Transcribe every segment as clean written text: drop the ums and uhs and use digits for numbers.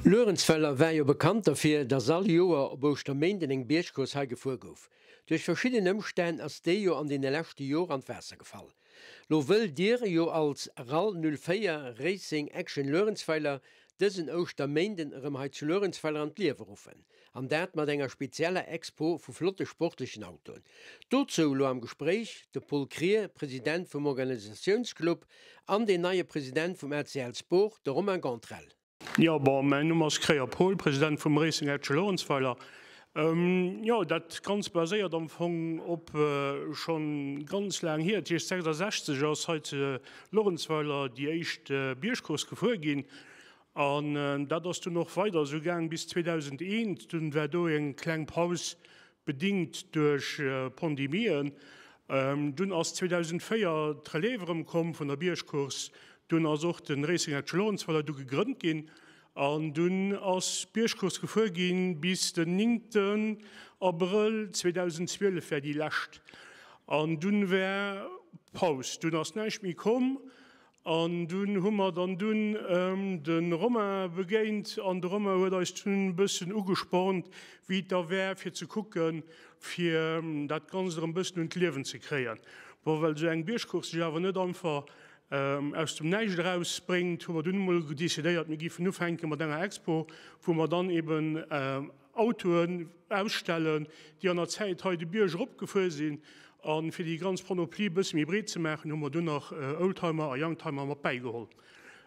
Luerenzweiler war jo bekannt derfir, dass all Joer op Ouschterméinden eng Biergcourse hei gefuer gouf. Duerch verschidden Ëmstänn ass déi jo an deene leschte Jore an d'Waasser gefall. Lo wëllt dir jo als Rall 04 Racing Action Luerenzweiler dësen Ouschterméinden erëm hei zu Luerenzweiler an d'Liewe ruffen. An dat mat enger spezieller Expo vu flotte sportlechen Autoen. Dozou elo am Gespréich de Paul Krier, President vum Organisatiounsclub, an deen neie President vum ACL Sport, de Romain Gantrel. Jo, bon, mäin Numm ass Krier Paul, President vum Racing Action Luerenzweiler. Jo, dat Ganzt baséiert am Fong op schonn ganz laang hier, dat heescht 66 ass hei zu Luerenzweiler déi éischt Biergcourse gefuer ginn. An dat ass dunn och weider esou gaang bis 2001. Dunn war do eng kleng Paus, bedingt duerch Pandemien. Dunn ass 2004 d'Relève erëm komm vun der Biergcourse. Dunn ass och de Racing Action Lorentzweiler du gegrënnt ginn. An dunn ass d'Biergcourse gefuer ginn bis den 9 Abrëll 2012 war déi lescht. An dunn war Paus. Dunn ass näischt méi komm. An dunn hu mer dann dunn de Romain begéint an de Romain huet eis dunn e bëssen ugespornt, wéi et da wär, fir ze kucken, fir dat Ganzt erëm e bëssen un d'Liewen ze kréien. Bon, well esou eng Biergcourse sech awer net einfach aus dem Näischt erausbréngt, hu mer dunn emol decidéiert, mir géifen ufänke mat enger Expo, wou mer dann eben Autoen ausstellen, déi an der Zäit hei de Bierg eropgefuer sinn. A fir déi ganz Panoplie e bësse méi breet ze maachen, hu mer dunn nach Oldtimer a Youngtimer mat bäigeholl.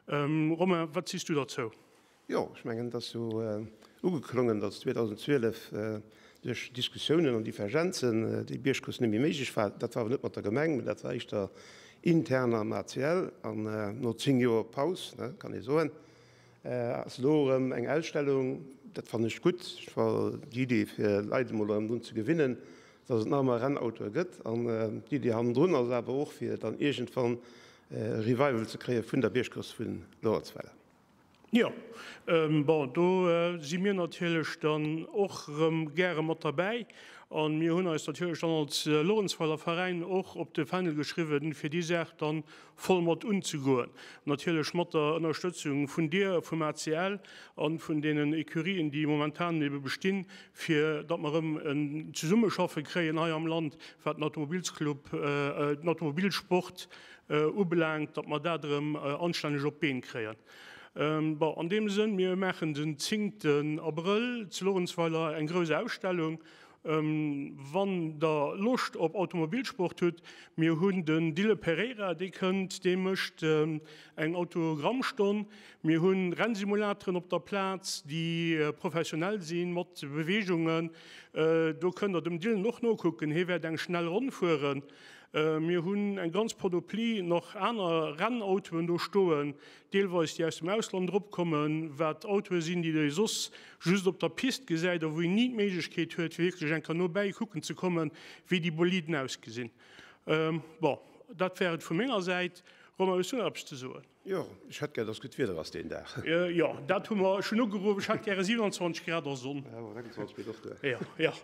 Romain, wat sees du derzou? Jo, ech mengen, et ass jo ugeklongen, datt 2012 duerch Diskussiounen an Divergenzen déi Biergcourse net méi méiglech war. Dat war awer net mat der Gemeng, mä dat war éischter intern am ACL. An no 10 Joer Paus, kann ee soen, Ass elo erëm eng Ausstellung, dat fannen ech gutt, well déi Idee fir Leit emol erëm drun ze gewinnen, dass et nach ëmmer Rennautoe gëtt. An d'Idee hannendrun ass awer och fir dann iergendwann e Revival ze kréie vun der Biergcourse vu Lorentzweiler. Jo, bon, do si mir natierlech dann och erëm gäre mat derbäi. A mir hunn eis natierlech dann als Lorentzweiler Veräin och op de Fändel geschriwwen, fir déi Saach dann voll mat unzegoen, natierlech mat der Ënnerstëtzung vun dir, vum ACL a vun deenen Ecurien, déi momentan ebe bestinn, fir datt mer erëm en Zesummeschaffe kréien hei am Land, wat den Automobilsclub, den Automobilsport ubelaangt, datt mer dat erëm anstänneg op d'Been kréien. Bon, an deem Sënn, mir maachen den zéngten Abrëll zu Lorentzweiler eng grouss Ausstellung, Wann der Loscht op Automobilsport hutt, mir hunn den Dille Pereira, dee kënnt, dee mécht eng Autogrammstonn. Mir hunn Rennsimulateren op der Plaz, déi professionell sinn, mat Beweegungen. Do kënnt der dem Dylan och nokucken, hie wäert eng schnell Ronn fueren. Mir hunn eng ganz Panoplie nach aner Rennautoen do stoen, deelweis déi aus dem Ausland eropkommen, wat Autoe sinn, déi ee soss just op der Pist gesäit a wou een ni d'Méiglechkeet huet, fir wierklech eng Kéier no bäi kucken ze kommen, wéi déi Boliden ausgesinn. Bon, dat wär et vu menger Säit. Romain, hues du nach eppes ze soen? Jo, ech hätt gär, dass gutt Wieder ass deen Dag. Jo, dat hu mer. Ech hunn ugeruff, ech hätt gäre 27 Grad a Sonn. Jo, 26 geet och duer. Jo, jo.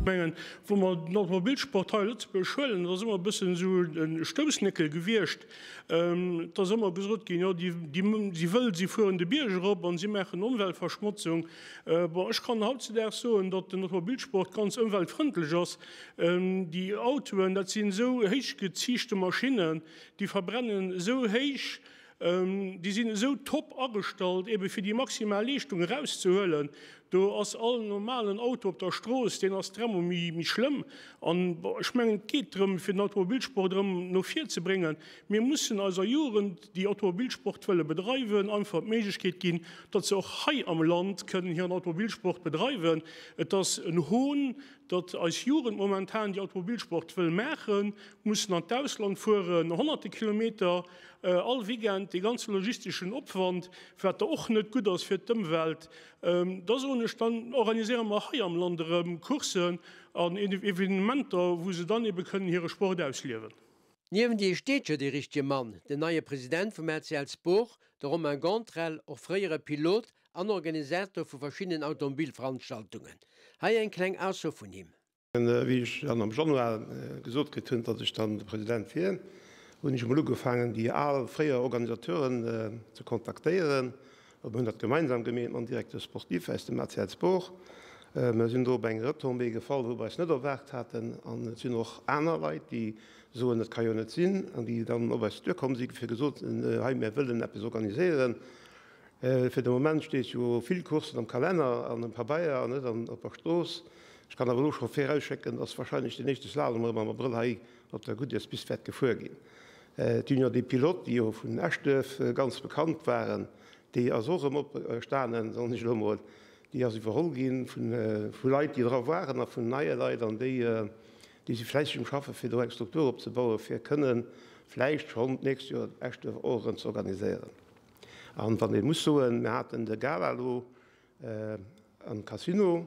Mengen, wa mer den Automobilsport hei a Lëtzebuerg huelen, dat ass ëmmer e bëssen esou e Stoussnéckel gewiescht. Et ass ëmmer gesot ginn, jo, déi, déi si wëll, si fueren de Bierg erop an si maachen Ëmweltverschmotzung. Bon, ech kann hautzedaags soen, datt den Automobilsport ganz ëmweltfrëndlech ass. Déi Autoen, dat sinn esou héichgeziichte Maschinnen, déi verbrennen esou héich, déi sinn esou top agestallt, ebe fir déi maximal Leeschtung erauszehuelen. Do ass all normalen Auto op der Strooss, deen ass drämol méi schlëmm. An ech mengen, et geet drëm, fir den Automobilsport erëm no vir ze bréngen. Mir mussen eiser Jugend, déi Automobilsport wëlle bedreiwen, einfach d'Méiglechkeet ginn, datt se och hei am Land kënnen hiren Automobilsport bedreiwen. Et ass en Hohn, datt eis Jugend momentan, déi Automobilsport wëll maachen, mussen an d'Ausland fueren, honnerte Kilometer all Weekend, dee ganze logisteschen Opwand, wat da och net gutt ass fir d'Ëmwelt. Da soen ech, dann organiséiere mer hei am Land erëm Courssen an Evenementer, wou se dann ebe kënnen hire Sport ausliewen. Niewent hir steet jo dee richtege Mann, den neie President vum ACL Sport, de Romain Gantrel, och fréiere Pilot an Organisator vu verschiddenen Automobilveranstaltungen. Hei eng kleng Ausso vun him. Wéi ech dann am Januar gesot kritt hunn, datt ech dann de President wier, hunn ech emol ugefaangen, déi al fréier Organisateuren ze kontaktéieren. Mir hunn dat gemeinsam gemeet mam Directeur sportif aus dem ACL Sport. Mir sinn do op eng Retombée gefall, wou mer eis net erwaart haten. An et sinn och aner Leit, déi soen, et ka jo net sinn, an déi dann op eis duerkomm si fir gesot hunn, hei mir wëllen eppes organiséieren. Fir de Moment steet jo vill Courssen am Kalenner an um Pabeier an net op der Strooss. Ech kann awer elo scho virausschécken, dass wahrscheinlech den éischte Slalom erëm am Abrëll hei op der Goodyearspist wäert gefuer ginn. D'Union des Pilotes, déi jo vun Eschduerf ganz bekannt waren, déi ass och erëm opstanen, soen ech elo mol. Déi ass iwwerholl gi vu Leit, déi dra waren a vun neie Leit an déi déi si fläisseg um Schaffen, fir do eng Struktur opzebauen, fir kënnen vläicht schonn d'nächst Joer Eschduerf och erëm ze organiséieren. An wann ee muss soen, mir haten de Gala elo am Casino,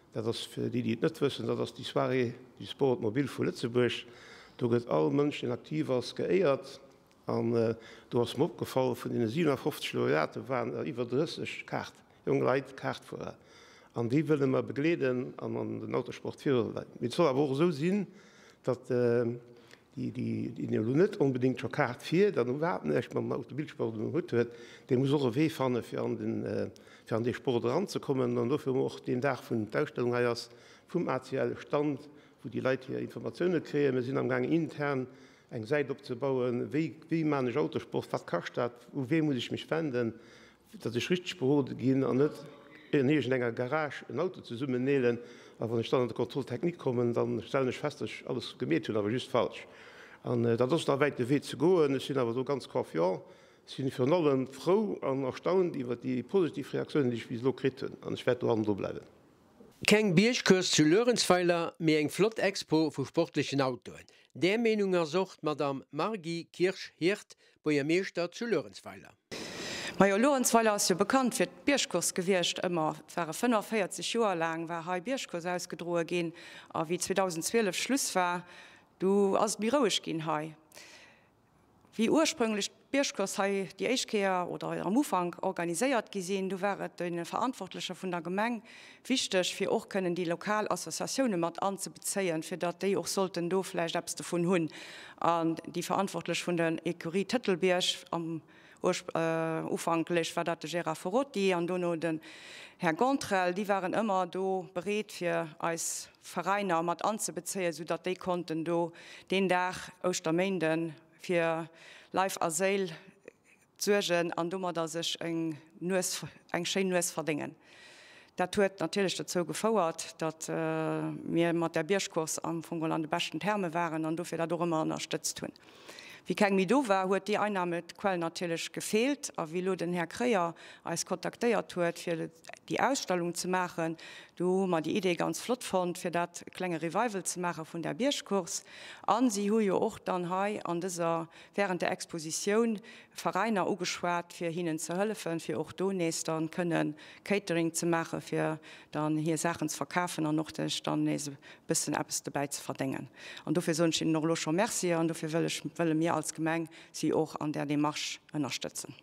dat ass fir déi, déi et net wëssen, dat ass déi Soirée du sport automobile vu Lëtzebuerg. Do gëtt all Mënsch, deen aktiv ass, geéiert. An do ass mer opgefall, vun deene 57 Laureate waren der iwwer 30 Kart, jonk Leit, Kartfuerer. An déi wëlle mer begleeden an an den Autosport virunleiten. Mee et soll awer och esou sinn, datt déi deen elo net onbedéngt scho Kaart fiert an iwwerhaapt näischt mam Automobilsport um Hutt huet, dee muss och e Wee fanne fir an den, fir an dee Sport eranzekommen. An dofir hu mer och deen Dag, wou d'Ausstellung hei ass, vum ACL e Stand, wou déi Leit hir Informatioune kréien. Mir sinn amgaangen intern eng Säit opzebauen, wéi, wéi maan ech Autosport, wat kascht dat, u wee muss ech mech wenden, Datt ech richteg berode ginn an net an iergend enger Garage en Auto zesummen neelen a wann ech dann an de Contrôle technique kommen, da stellen ech fest, datt ech alles gemeet hunn, awer just falsch. An dat ass nach wäit de Wee ze goen. Ech sinn awer do ganz confiant. Ech sinn virun allem frou an erstaunt iwwer déi positiv Reaktiounen, déi ech bis elo kritt hunn an ech wäert do hannendru bleiwen. Keng Biergcourse zu Luerenzweiler, mee eng flott Expo vu sportlechen Autoen. Där Meenung ass och d'Madame Marguy Kirsch-Hirt, Buergermeeschter zu Luerenzweiler. Majo, Luerenzweiler ass jo bekannt fir d'Biergcourse gewiescht ëmmer. Et ware 45 Joer laang war hei Biergcourse ausgedroe ginn a wéi 2012 Schluss war, du ass et méi roueg ginn hei. Wéi ursprünglech d'Biergcourse hei déi éischt Kéier oder am Ufank organiséiert gi sinn, du war et de Verantwortleche vun der Gemeng wichteg, fir och kënnen déi lokal Associatioune mat anzebezéien, fir datt déi och sollten do vläicht eppes dovun hunn. An déi Verantwortlech vun der Ecurie Tëtelbierg, am Ufanklech war dat de Gérard Ferrotti an dono den Här Gondrel, déi waren ëmmer do bereet fir eis Veräiner mat anzebezéien, sou datt déi konnten do deen Dag, Ouschterméinden, fir Leif a Séil suergen an domadder sech eng Nues, eng schéin Nues verdéngen. Dat huet natierlech dozou gefouert, datt mir mat där Biergcourse am Fong geholl an de beschten Terme waren an dofir dat och ëmmer ënnerstëtzt hunn. Wéi keng méi do war, huet déi Einnahmequell natierlech gefeelt. A wéi elo den Här Kreyer eis kontaktéiert huet, fir déi Ausstellung ze maachen, do hu mer déi Idee ganz flott fonnt, fir dat klenge Revival ze maache vun där Biergcourse. A si hu jo och dann hei an dëser, während der Expositioun Veräiner ugeschwat, fir hinnen ze hëllefen, fir och do nees dann kënnen Catering ze maachen, fir dann hir Saachen ze verkafen an och sech dann nees e bëssen eppes dobäi ze verdéngen. An dofir soen ech hinnen och elo scho Merci an dofir wëll ech, wëlle mir als Gemeng si och an där Démarche ënnerstëtzen.